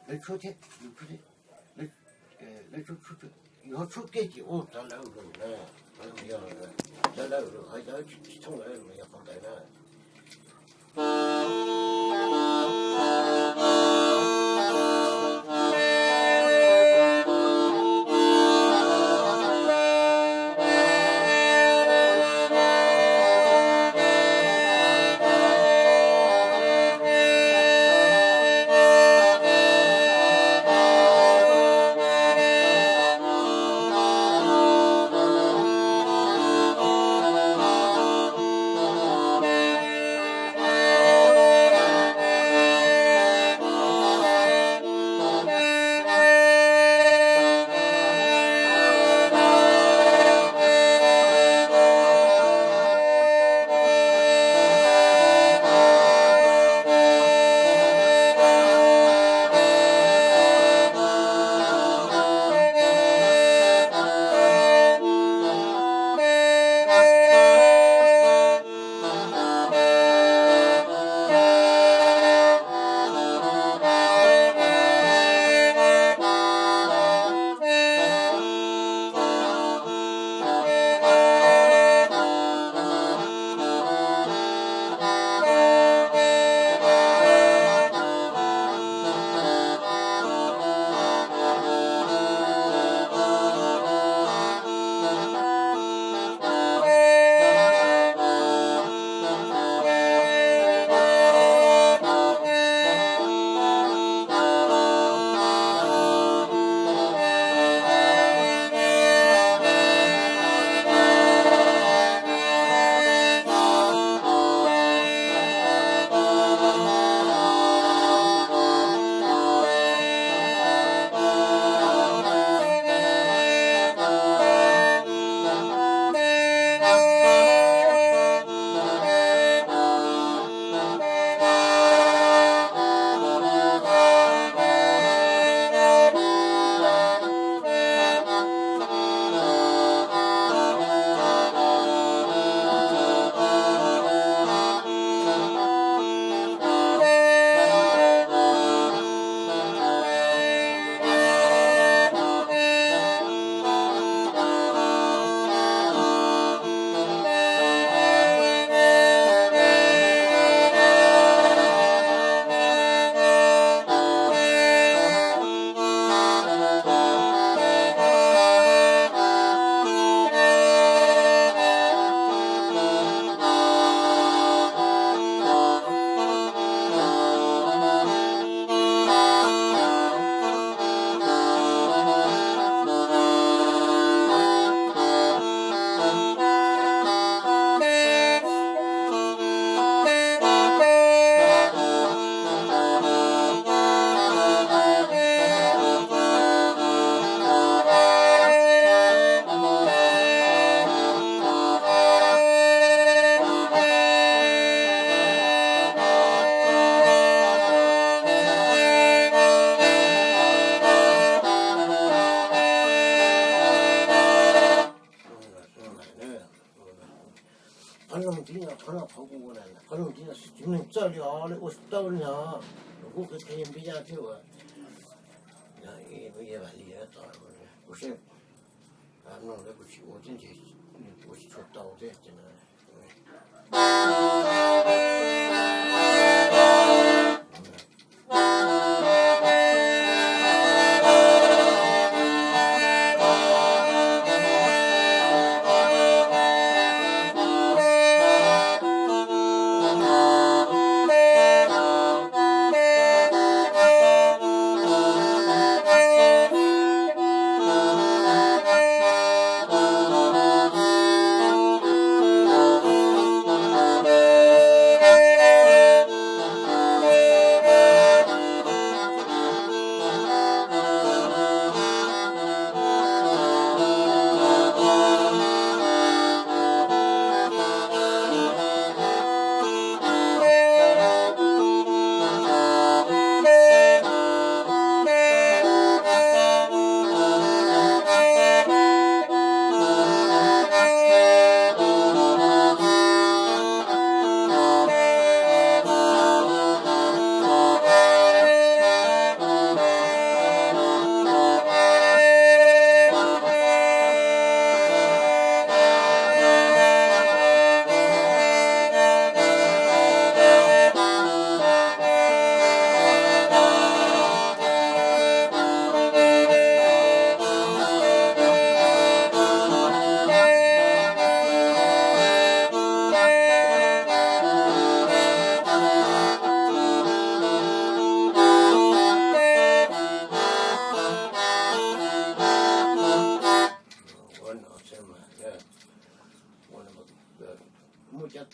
Lawv tshuab thiab, lawv tshuab thiab, lawv, lawv tshuab, tshuab, tshuab, yog tshuab kiag ces ua rov lawv lus na, lawv yog, lawv lawv lus, ho lawv tsis thooj lawv lus yog qhov ntawd na. Qhov no tiv no, qhov no qhov kuv ua na, qhov no tiv no xwb tsis muaj neeg txawj li os, lawv ua tsis tau li os. Kuv kuj qhia qhia npib yaj thiab uas, kuv seb, mloog lawv kuj tsis ua thiab ntshe ua tsis tshua tau thiab.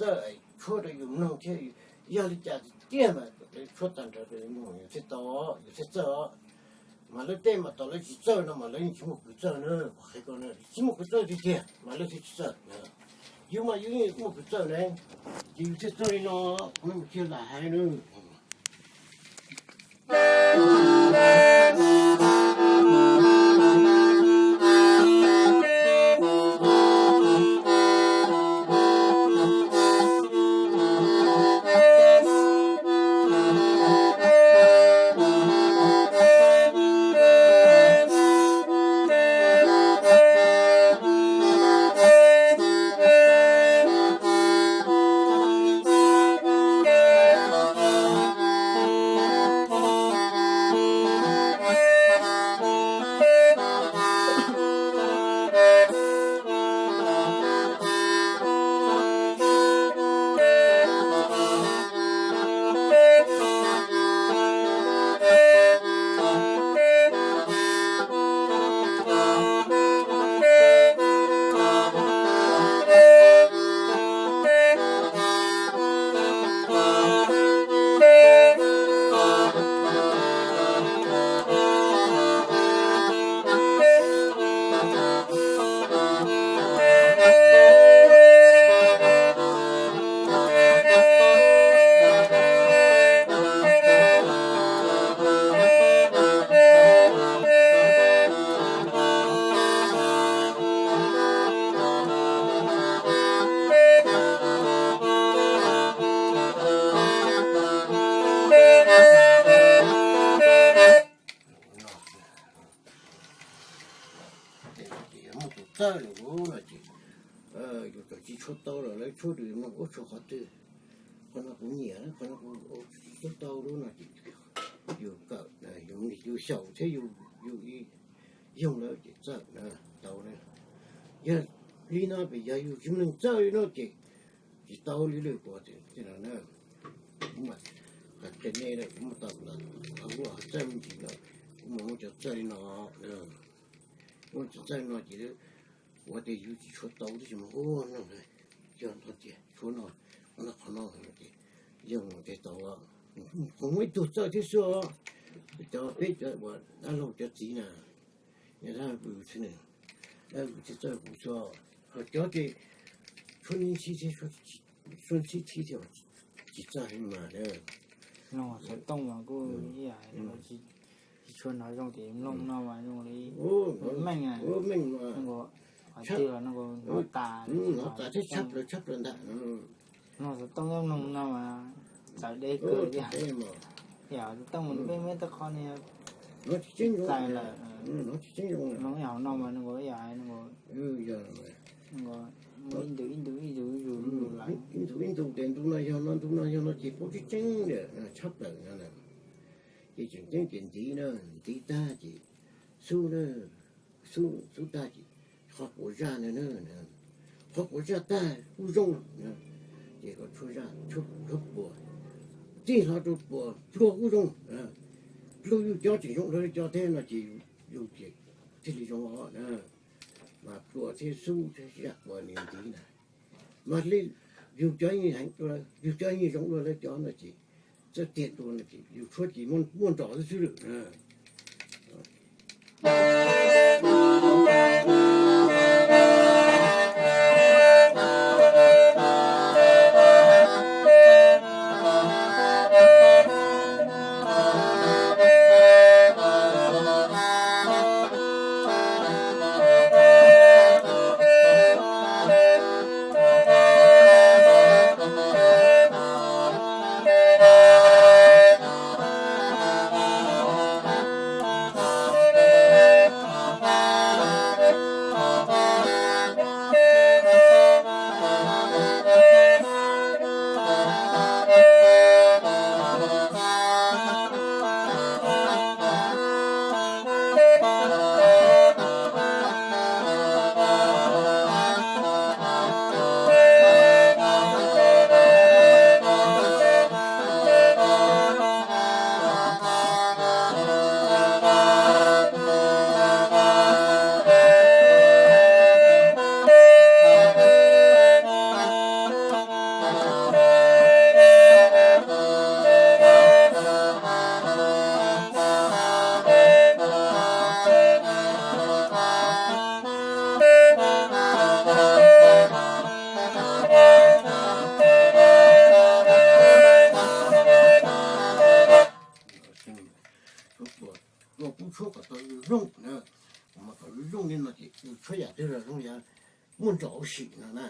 txawj tshuab rau yus mloog thiab. Yog li cas tiag mas lawv tshuab tag nrho rau yus mloog yus thiaj tau, yus thiaj txawj os. Mas lawv tej mas tom lawv tsis txawj no mas lawv yeej tsis muaj kws txawj na, kuv qhia koj na, tsis muaj kws txawj tiag tiag mas lawv thiaj tsis txawj. Yus mas yus yeej muaj kws txawj ne, ces yus thiaj txawj li no, kuv mus kiag lam hais na. Muaj tus txawj lawm no ces yus txawm tsis tshuab tau los lawv tshuab rau mloog ua tshua qhov twg. Qhov no kuv nyiam, qhov no kuv tshuab tau lawm no ces yus kawm, yus xyaum thiab yus yoog lawm ces txawj tau. Yog li no pem yog yus tsis mloog txawj li no ces tsis tau li lawm kuv tias na. Kuv mam qhia nej, kuv muab tau lawm, qhov ua txawj me ntsis lawm, kuv mam muab cov txawj li no, muab cov txawj no ces kuv tias yus tsis tshuav tau twb tsis mus ua no, yog no tias tshuav no, qhov no qhov no ces yog mus tes tau. Kuv muaj ib tug txawj thiab xwb os, cov peb cov uas dab laug cov txiv na, dab laug txiv, dab laug txiv txawj kuv xwb, ho cov ces tshuav ntxhib thiab, tshuav ntxhib thiab tsis txawj heev mas. Mloog xov tooj mas kuj ib yam, tsis tshua hnov zoo ces mloog no mas zoo li meej, meej, hnov tas, hnov tas thiab tshab plaws tshab plaws ntag. Mloog xov tooj, mloog no mas txawv deb kawg thiab. Yam xov tooj mas peb muaj tej qho no tsis tseeb zoo, txawv lawm, mloog ib yam no mas nws ua ib yam, nws ua ib ntu ib ntu ib ntu ib ntu ib ntu lawm. Ib ntu ib ntu ces ntu no yog no, ntu no yog no ces paub tseeb tseeb tias tshab plaws no na. Ces tseem ceeb ces ntiv na, ntiv tag ces xub na, xub, xub tag ces qhov quav zaj na, qhov quav zaj tag kuj zoo, ces kom tshuab zaj, tshuab, tshuab puas, txij hlo rau puas pluag kuj zoo. Pluag yus cov tseem zoo dua cov thiab no ces yus ces thiaj li zoo os na. Mas pluas thiab xub thiab zaj puas nws ntiv na, mas li yus cov yeej heev dua, yus cov yeej zoo dua lawv cov no ces txawj tiag dua no ces yus tshuab ces muaj nrov xwb xwb lawm. Ua kub tshuab kom tau zoo zoo na, mas kom zoo zoo li no ces yus tshuab yam twg los zoo, yog muaj ntsos ua sim no na.